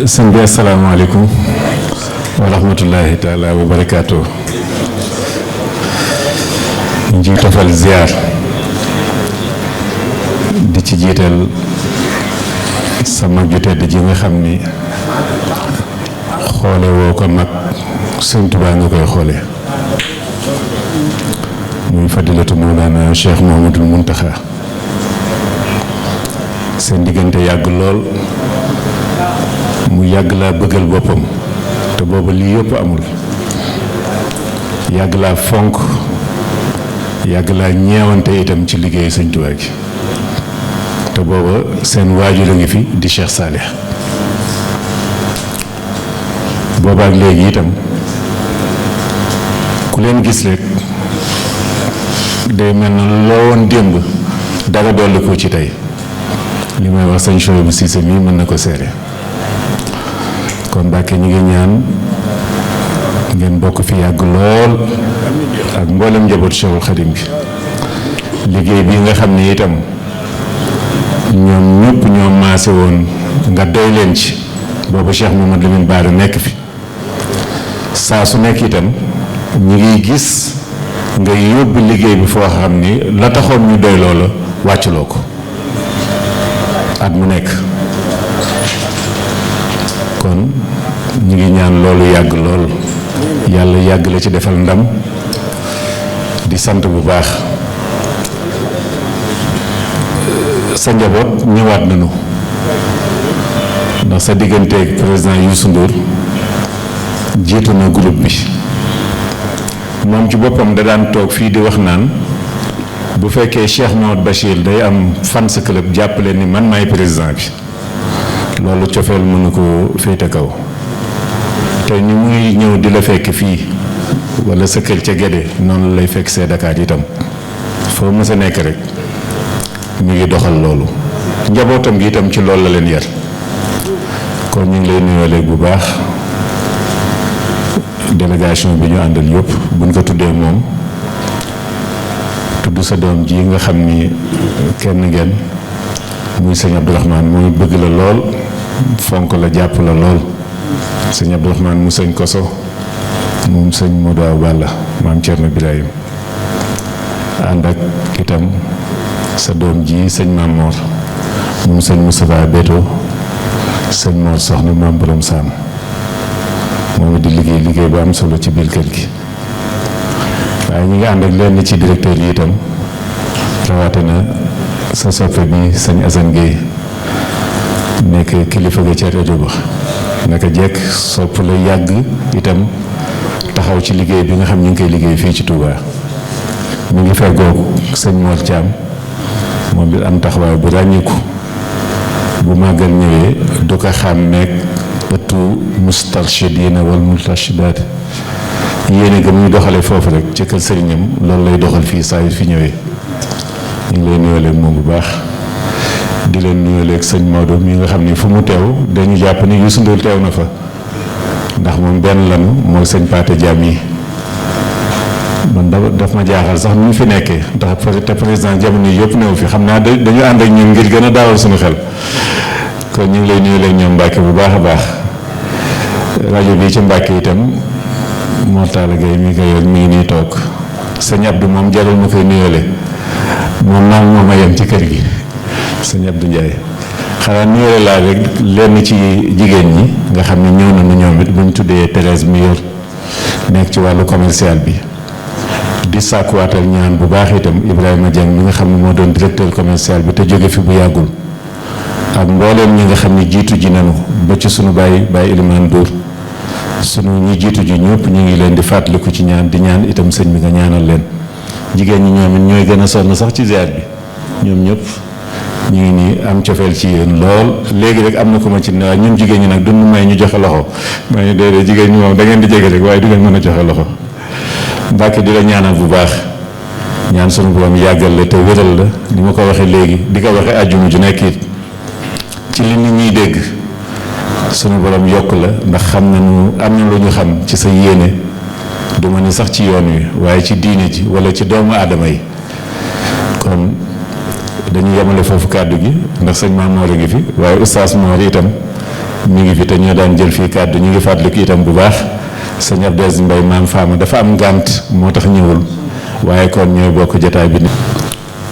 sëñ bi asalaamaaleykum wa rahmatullahi taala wa barakaatu. ñu ngi tofal ziar di ci jiital sa mag ju tedd ji nga xam ni xoole woo ko mag sëñ Tuubaa nga koy xoole muy fadilatu Mawlana Cheikh Mouhamadoul Mountakha. seen diggante yàgg lool mu yàgg laa bëggal boppam te booba lii yëpp amul, yàgg laa fonk, yàgg laa ñeewante itam ci liggéeyu sëñ Tuubaa gi te booba seen waajur a ngi fi di Cheikh Saalih. boobaak léegi itam ku leen gis rek day mel na loo woon démb dara dolli ko ci tey. li may wax sëñ Chouaïbou Cissé mii mën na ko seere. kon Mbàkke ñi ngi ñaan ngeen bokk fi yàgg lool ak mboolem njaboot Cheikhul Khadim bi. liggéey bi nga xam ne itam ñoom ñëpp ñoo maase woon nga doy leen ci boobu Cheikh Mouhamadou Lamine Bara nekk fi saa su nekk itam ñi ngi gis nga yóbbu liggéey bi foo xam ni la taxoon ñu doy loola wàcculoo ko at mu nekk. kon ñu ngi ñaan loolu yàgg lool yàlla yàgg la ci defal ndam di sant bu baax sa njaboot ñëwaat nañu ndax sa digganteeg président Youssou Ndour jiitu na groupe bi. moom ci boppam da daan toog fii di wax naan bu fekkee Cheikh Mouhamed Bachir day am fans club jàppale ni man maay président bi. loolu cofeel mënu ko féete kaw te ñu muy ñëw di la fekk fii wala sa kër ca Gédé noonu lay fekk see Dakar itam foo mës a nekk rek mi ngi doxal loolu njabootam gi itam ci loolu la leen yar. kon ñu ngi lay nuyoo léegi bu baax délégation bi ñu àndal yëpp buñ ko tuddee moom tudd sa doom ji nga xam ni kenn ngeen muy sëñ Abdourahmane muy bëgg la lool fonk la jàpp la lool sëñ Abdourahmane mu sëñ Koso moom sëñ Modou Awa Balla maam Thierno Birahim ànd ak itam sa doom ji sëñ Maam Mor moom sëñ Moustapha Beto sëñ Mor soxna maam Borom Saam moom di liggéey bu am solo ci biir kër gi. waaye ñi nga ànd ak lenn ci directeur yi itam rawatina sa soppe bi sëñ Assane Gueye nekk kilifa ga ca rajo ba naka jekk sopp la yàgg itam taxaw ci liggéey bi nga xam ñu ngi koy liggéey fii ci Touba. mi ngi feggoog sëñ Mor Thiam moom bi am taxawaay bu ràññiku bu màggal ñëwee du ko xàmmeeg ëttu mustarshidina wal mustarshidaat yéene ga muy doxale foofu rek ci kër sëriñam loolu lay doxal fii saa yu fi ñëwee. ñu ngi lay nuyooleeg moom bu baax di leen nuyooleeg sëñ Maodo mi nga xam ni fu mu teew dañu jàpp ni Youssou Ndour teew na fa ndax moom benn lanu mooy sëñ Paate Jaam yi man daf ma jaaxal sax ni mu fi nekkee ndax te président jamono yi yëpp newu fi xam naa dañu ànd ak ñun ngir gën a daawal suñu xel. kon ñu ngi lay nuyooleeg ñoom Mbàkke bu baax a baax rajo bi ci Mbàkke itam Mortala Gueye mi nga yor mi ngi nii toog sëñ Abdou moom jarul ma koy nuyoole. moom a yem ci kër gi sëñ Abdou Ndiaye xanaa nuyoo laa rek lenn ci jigéen ñi nga xam ne ñëw nañu ñoom it bu ñu tuddee Thérèse mi yor nekk ci wàllu commercial bi di sàkkuwaatal ñaan bu baax itam Ibrahima Dieng mi nga xam ne moo doon directeur commercial bi te jóge fi bu yàggul ak mbooleem ñi nga xam ne jiitu ji nañu ba ci sunu baay Elimane Ndour sunu ñi jiitu ji ñëpp ñu ngi leen di fàttaliku ci ñaan di ñaan itam sëñ bi nga ñaanal leen. jigéen ñi ñoom it ñooy gën a sonn sax ci ziar bi ñoom ñëpp ñu ngi nii am cofeel ci yéen lool léegi rek am na ko ma ci ne waaye ñun jigéen ñi nag duñu may ñu joxe loxo may ñu déedéet jigéen ñi moom da ngeen di jege rek waaye du ngeen mën a joxe loxo. Mbàkke di la ñaanal bu baax ñaan sunu borom yàggal la te wéral la ni ma ko waxee léegi di ko waxee àjjuma ju nekk it ci li nit ñuy dégg sunu borom yokk la ndax xam nañu am na lu ñu xam ci sa yéene. du ma ni sax ci yoon wi waaye ci diine ji wala ci doomu aadama yi kon dañu yemale foofu kàddu gi ndax sëñ Maam Moor a ngi fi waaye oustaz Moor itam mi ngi fi te ñoo daan jël fii kàddu ñu ngi fàttaliku itam bu baax sëñ Abdou Aziz Mbaye maam Faama dafa am ngànt moo tax ñëwul waaye kon ñooy bokk jotaay bi.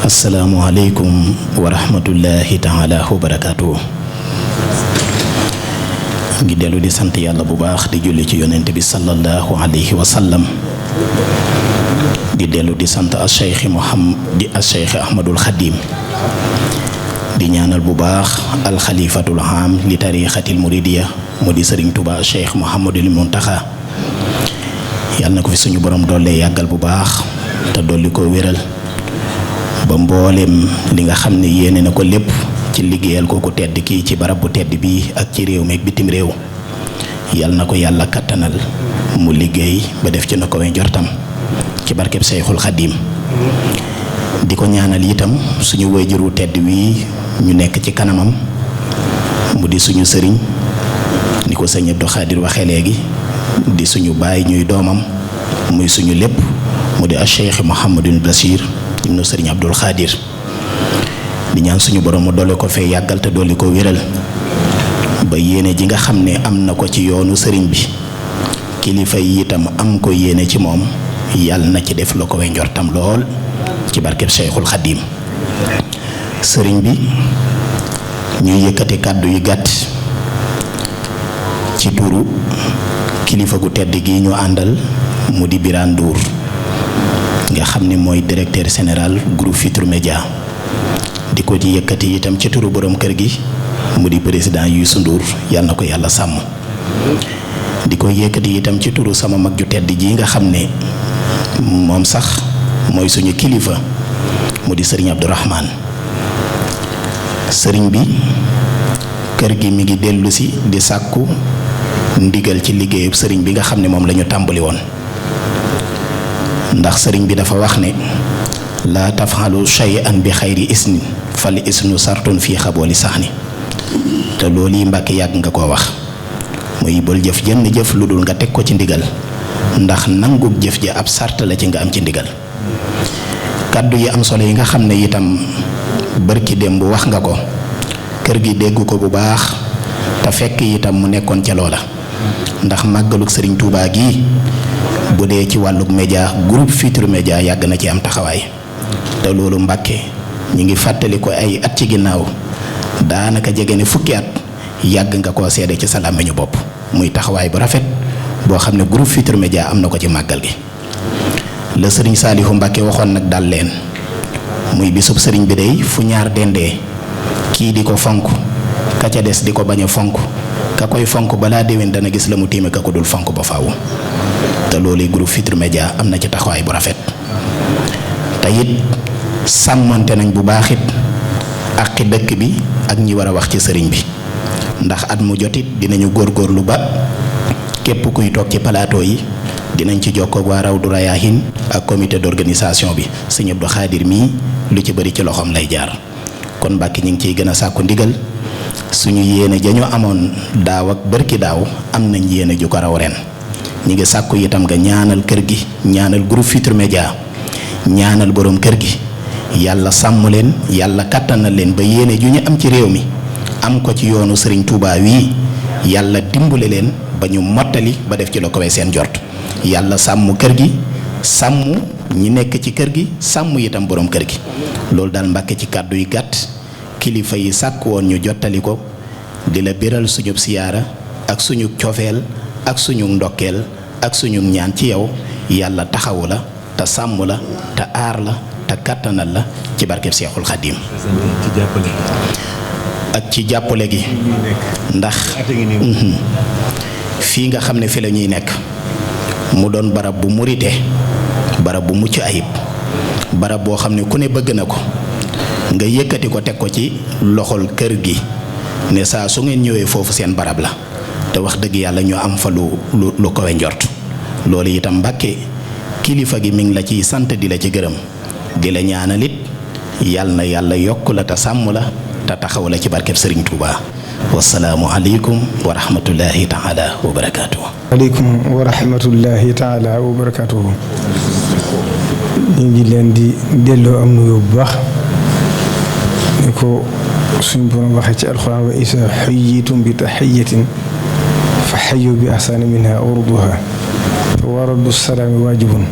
asalaamualeykum wa rahmatullahi taala wa barakaatu. ngi dellu di sant yàlla bu baax di julli ci yonent bi sallallahu alayhi wa sallam di dellu di sant al cheikh Ahmadul Xadim di ñaanal bu baax alxalifatul am li tarixatil muridiya mu di sëriñ Tuubaa cheikh Mouhamadul Muntaxa yàlla na ko fi suñu borom doole yàggal bu baax te dolli ko wéral ba mbooleem li nga xam ne yéene na ko lépp ci liggéeyal ko ku tedd kii ci barab bu tedd bii ak ci réew mi ak bitim réew yal na ko yàlla kattanal mu liggéey ba def ci na ko njortam ci barkeb Seyxul Xadim di ko ñaanal itam suñu wayjuru tedd wii ñu nekk ci kanamam mu di suñu sëriñ ni ko sëñ Abdou Khadir waxee léegi di suñu baay ñuy doomam muy suñu lépp mu di Cheikh Mouhamadul Bachir ibnu sëriñ Abdul Khadir di ñaan suñu borom mu doole ko fee yàggal te doole ko wéral ba yéene ji nga xam ne am na ko ci yoonu sëriñ bi kilifa yi itam am ko yéene ci moom yàlla na ci def la ko we njortam lool ci barkeb Cheikhul Khadim sëriñ bi ñuy yëkkati kàddu yu gàtt ci turu kilifa gu tedd gi ñu àndal mu di Birane Ndour nga xam ne mooy directeur général groupe Futurs Médias di ko ci yëkkati itam ci turu borom kër gi mu di président Youssou Ndour yàlla na ko yàlla sàmm di ko yëkkati itam ci turu sama mag ju tedd ji nga xam ne moom sax mooy suñu kilifa mu di sëriñ Abdourahmane sëriñ bi kër gi mi ngi dellu si di sàkku ndigal ci liggéeyub sëriñ bi nga xam ne moom la ñu tàmbali woon ndax sëriñ bi dafa wax ne laa tafxalu shay'an bi xayri isnin fal isnu sartun fii xabooli sax ni te loolu yi Mbàkke yàgg nga koo wax muy bul jëf jënn jëf lu dul nga teg ko ci ndigal ndax nangug jëf ji ab sart la ci nga am ci ndigal kàddu yi am solo yi nga xam ne itam bërki démb wax nga ko kër gi dégg ko bu baax te fekk itam mu nekkoon ca loola ndax màggalug sëriñ Tuubaa gi bu dee ci wàllug média groupe Futurs Médias yàgg na ci am taxawaay te loolu Mbàkke ñi ngi fàttali ko ay at ci ginnaaw daanaka jege ne fukki at yàgg nga koo seede ci sa làmmiñu bopp muy taxawaay bu rafet boo xam ne groupe Futurs Médias am na ko ci màggal gi la sëriñ Saalihu Mbàkke waxoon nag dal leen muy bisub sëriñ bi dey fu ñaar dendee kii di ko fonk ka ca des di ko bañ a fonk ka koy fonk balaa déwén dana gis la mu tiime ka ko dul fonk ba faaw te loolu groupe Futurs Médias am na ci taxawaay bu rafet te it sàmmante nañ bu baax it àqi dëkk bi ak ñi war a wax ci sëriñ bi ndax at mu jotit dinañu góorgóorlu ba képp kuy toog ci plateau yi dinañ ci jokkoog waa Rawdu Rayaahin ak comité d'organisation bi sëñ Abdou Khadir mii lu ci bëri ci loxoom lay jaar kon Mbàkke ñu ngi ciy gën a sàkku ndigal suñu yéene jañu amoon daaw ak bërki daaw am nañ yéene ju ko raw ren ñi ngi sàkku itam nga ñaanal kër gi ñaanal groupe Futurs Médias ñaanal borom kër gi yàlla sàmm leen yàlla kàttanal leen ba yéene ju ñu am ci réew mi am ko ci yoonu sëriñ Touba wii yàlla dimbale leen ba ñu mottali ba def ci la koy seen jort yàlla sàmm kër gi sàmm ñi nekk ci kër gi sàmm itam borom kër gi loolu daal Mbàkke ci kàddu yi gàtt kilifa yi sàkk woon ñu jottali ko di la biral suñu siyaara ak suñu cofeel ak suñu ndokkeel ak suñu ñaan ci yow yàlla taxawu la te sàmm la te aar la te kàttanal la ci barkeb Seexul Xadiim ak ci jàppale gi ndax fii nga xam ne fi la ñuy nekk mu doon barab bu murite barab bu mucc ayib barab boo xam ne ku ne bëgg na ko nga yëkkati ko teg ko ci loxol kër gi ne saa su ngeen ñëwee foofu seen barab la te wax dëgg yàlla ñu am fa lu kowe njort loolu itam Mbàkke kilifa gi mi ngi la ciy sant di la ci gërëm di la ñaanalit yàlla na yàlla yokk la te sàmm la te taxaw la ci barkeb Sëriñ Tuuba wasalaamu aleykum wa rahmatullahi taala wa barakaatuhu. aleykum wa rahmatullahi taala wa barakaatuhu. ñu ngi leen di delloo am nuyoo bu baax ni ko suñ borom waxee ci alxuraan wa isa xuyyitum bi taxiyatin fa xayu bi ahsana minha aw rudduha fa waradu salaami waajibun.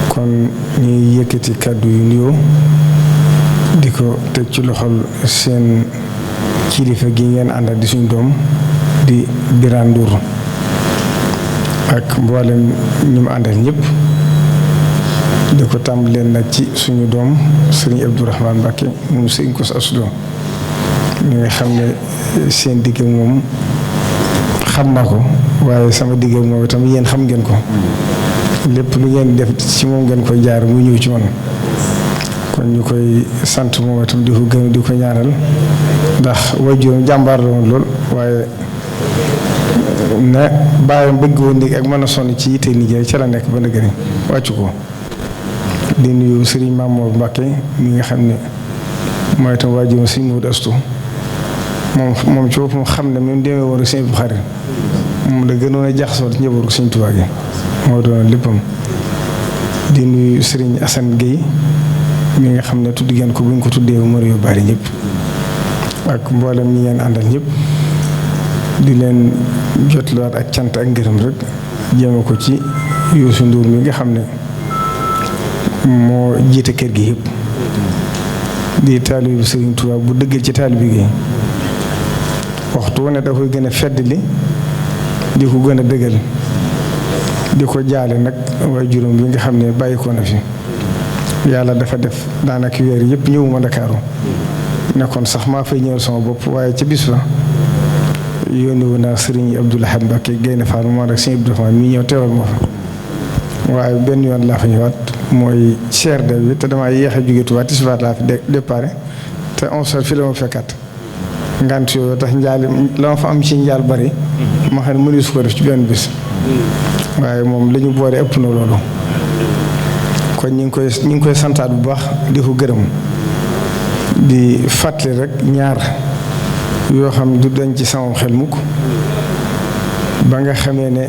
kon ñuy yëkkati kàddu yu nuyoo di ko teg ci loxol seen kilifa gi ngeen àndal di suñ doom di Birane Ndour ak mboolem ñu mu àndal ñëpp di ko tàmbalee nag ci suñu doom sëriñ Abdourahmane Mbacké moom sëriñ Kosso Astou Lo ñi nga xam ne seen digg moom xam naa ko waaye sama digg moom itam yéen xam ngeen ko lépp lu ngeen def ci moom ngeen koy jaar mu ñëw ci man kon ñu koy sant moom itam di ko gën di ko ñaanal ndax waajuram jàmbaar la woon lool waaye na bàyyam bëgg woon léegi ak mën a sonn ci yitte liggéey ca la nekk ba nëgëri wàccu ko. di nuyu Serigne Mamour Mbacké mi nga xam ne mooy itam waajuram Serigne Modou Astou moom ci boppam xam ne même demee woon Serigne bu xarit moom la gënoon a jaxasoo ci njabootu Serigne Touba gi moo doon léppam. di nuyu Serigne Assane Gueye mi nga xam ne tudd ngeen ko bu ñu ko tuddee mër yu bari ñëpp ak mboolem ñi ngeen àndal ñëpp di leen jotluwaat ak cant ak ngërëm rek jéema ko ci Youssou Ndour mi nga xam ne moo jiite kër gi yëpp di taalibu Serigne Touba bu dëggal ci taalibe gi waxtu ne da koy gën a feddali di ko gën a dëggal di ko jaale nag waaye juróom bi nga xam ne bàyyi ko na fi yàlla dafa def daanaka weer yëpp ñëwuma Ndakaaru nekkoon sax maa fay ñëwal sama bopp waaye ca bis ba yónni wu naa Serigne Abdou Lahad Mbacké Gaynde Fatma moo rek Serigne Abdou Rahmane mi ñëw teewal ma fa waaye benn yoon laa fa ñëwaat mooy CRD bi te damaa yéex a jóge Tuubaa tisbaar laa fi départ te 11h fi la ma fekkaat ngant yooyu tax njaal la ma fa am ci njaal bari ma xam ne mënu su ko def ci benn bis waaye moom la ñu boole ëpp na loolu kon ñu ngi koy santaat bu baax di ko gërëm di fàttali rek ñaar yoo xam du dañ ci sama xel mukk ba nga xamee ne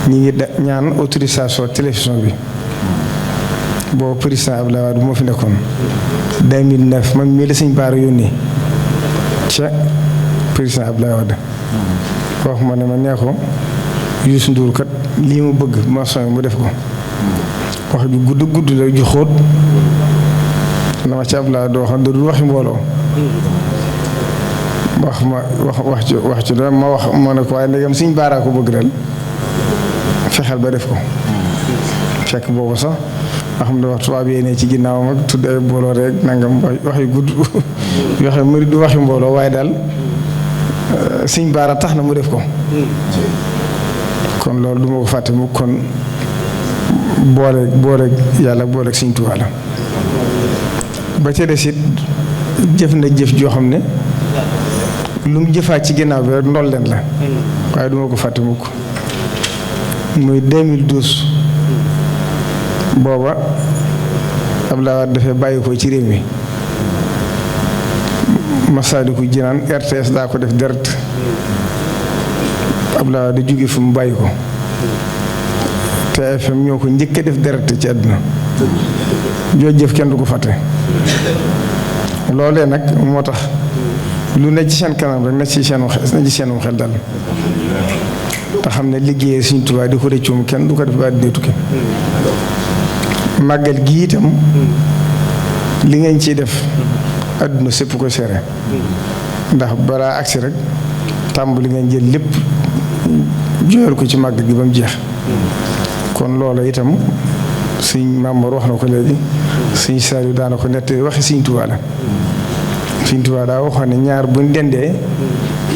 ñi ngi ñaan autorisation télévision bi boobu président Abdoulaye Wade moo fi nekkoon 2009 man mii la Sëñ Baara yónnee ca président Abdoulaye Wade wax ma ne ma nee ko Youssou Ndour kat lii mu bëgg ma soñ mu def ko wax ju gudd la ju xóot dama ci Abdoulaye doo xam da dul waxi mbooloo wax ci da ma wax ma ne ko waaye ndegam Sëñ Baara ko bëgg dal fexeel ba def ko fekk boobu sax nga xam ne wax tubaab yi ne ci ginnaawam ak tudd ay mbooloo rek nangam wax yu gudd yoo xam ne du waxi mbooloo waaye daal Sëñ Baara tax na mu def ko kon loolu du ma ko fàtte mu kon boole yàlla boole Sëñ Tuubaa la ba ca des it jëf na jëf joo xam ne lu mu jëfaat ci ginnaaw bi rek ndol leen la waaye du ma ko fàtte mukk muy 2012 booba Abdoulaye Wade dafay bàyyi ko ci réew mi Massalikul Jinaan RTS daa ko def direct Abdoulaye Wade jóge fu mu bàyyi ko TFM ñoo ko njëkk a def direct ci àdduna joo jëf kenn du ko fàtte loolee nag moo tax lu ne ci seen kanam rek na ci seenum xel dal te xam ne liggéeyee Sëñ Tuubaa di ko rëccuum kenn du ko def ba àddina tukki màggal gi itam li ngeen ciy def àdduna sépp ko seere ndax balaa agsi rek tàmbali ngeen jël lépp jooyal ko ci màggal gi ba mu jeex kon loola itam Sëñ Mamour wax na ko léegi Sëñ Saliou daana ko nett waxi Sëñ Tuubaa la Sëñ Tuubaa daa waxoon ne ñaar buñ dendee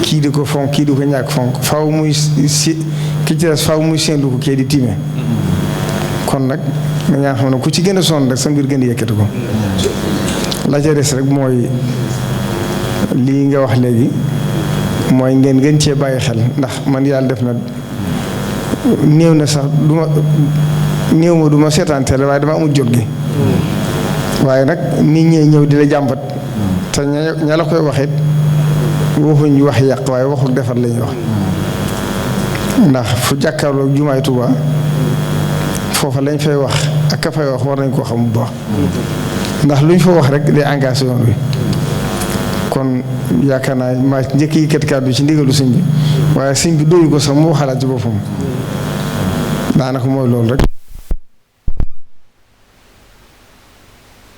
kii di ko fonk kii di ko ñàkk fonk faaw muy si ki ci des faaw muy séentu ko kii di tiime kon nag dañaa xam ne ku ci gën a sonn rek sa mbir gën a yëkkati ko la ca des rek mooy lii nga wax léegi mooy ngeen gën cee bàyyi xel ndax man yàlla def na néew na sax du ma seetaan télé waaye dama amul jot gi waaye nag nit ñee ñëw di la jàmbat te ña la koy waxit waxuñ wax yàq waaye waxul defar la ñuy wax ndax fu jàkkaarloo jumaay Tuuba foofa lañ fay wax ak ka fay wax war nañ koo xam bu baax ndax luñ fa wax rek day engagé yoon wi kon yaakaar naa maa njëkk yi kat kàddu ci ndigalu sëñ bi waaye sëñ bi doyu ko sax moo xalaat ci boppam daanaka mooy loolu rek.